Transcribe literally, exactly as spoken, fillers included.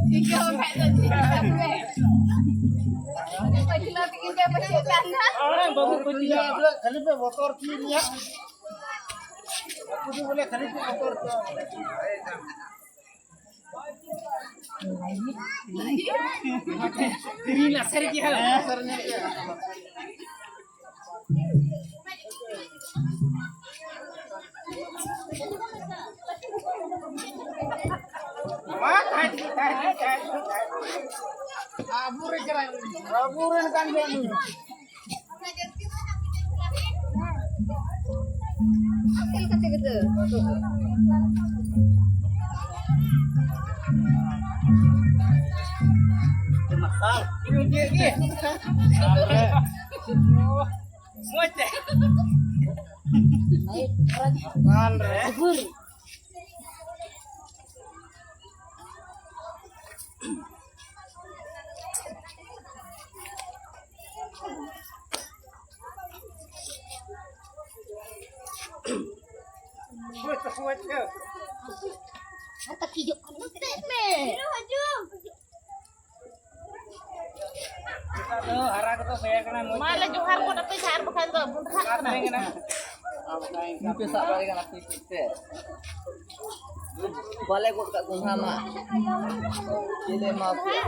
ᱴᱷᱤᱠ ᱜᱮᱭᱟ, ᱵᱟᱠᱷᱟᱡ ᱫᱚ ᱪᱮᱫ ᱞᱮᱠᱟ ᱛᱚᱵᱮ? ᱯᱟᱹᱪᱷᱞᱟᱹ ᱛᱮᱜᱮ ᱯᱮ ᱯᱟᱹᱪᱷᱞᱟᱹᱜ ᱠᱟᱱ ᱫᱚ᱾ ᱦᱮᱸ, ᱵᱟᱹᱵᱩ ᱯᱟᱹᱪᱷᱞᱟᱹ᱾ ᱠᱷᱟᱹᱞᱤ ᱯᱮ ᱵᱚᱛᱚᱨ ᱦᱚᱪᱚᱭᱮᱫ ᱞᱮᱭᱟ᱾ ᱟᱠᱚ ᱫᱚ ᱵᱚᱞᱮ ᱠᱷᱟᱹᱞᱤ ᱠᱚ ᱵᱚᱛᱚᱨ ᱦᱚᱪᱚ᱾ ᱛᱤᱨᱤᱧ ᱞᱟᱥᱮᱨ ᱠᱮᱜᱼᱟ᱾ ᱦᱮᱸ, ᱥᱟᱨ ᱧᱮᱞ ᱠᱮᱜᱼᱟ᱾ ᱟᱵᱚᱨᱮᱱ ᱠᱟᱱ ᱜᱮᱭᱟ ᱱᱩᱭ᱾ ᱢᱟ ᱞᱮ ᱡᱚᱦᱟᱨ ᱜᱚᱫ ᱟᱯᱮ ᱜᱮ, ᱟᱨ ᱵᱟᱠᱷᱟᱱ ᱫᱚ ᱵᱚᱱ ᱨᱟᱦᱟᱜ ᱠᱟᱱᱟ᱾ ᱱᱩᱠᱩ ᱥᱟᱵ ᱫᱟᱲᱮ ᱠᱟᱱᱟ ᱯᱤᱥ ᱯᱤᱥ ᱛᱮ᱾ ᱵᱟᱞᱮ ᱜᱚᱫ ᱠᱟᱜ ᱠᱚ ᱦᱟᱸᱜ ᱢᱟ᱾ ᱪᱮᱫ ᱞᱮ ᱮᱢᱟ ᱯᱮᱭᱟ?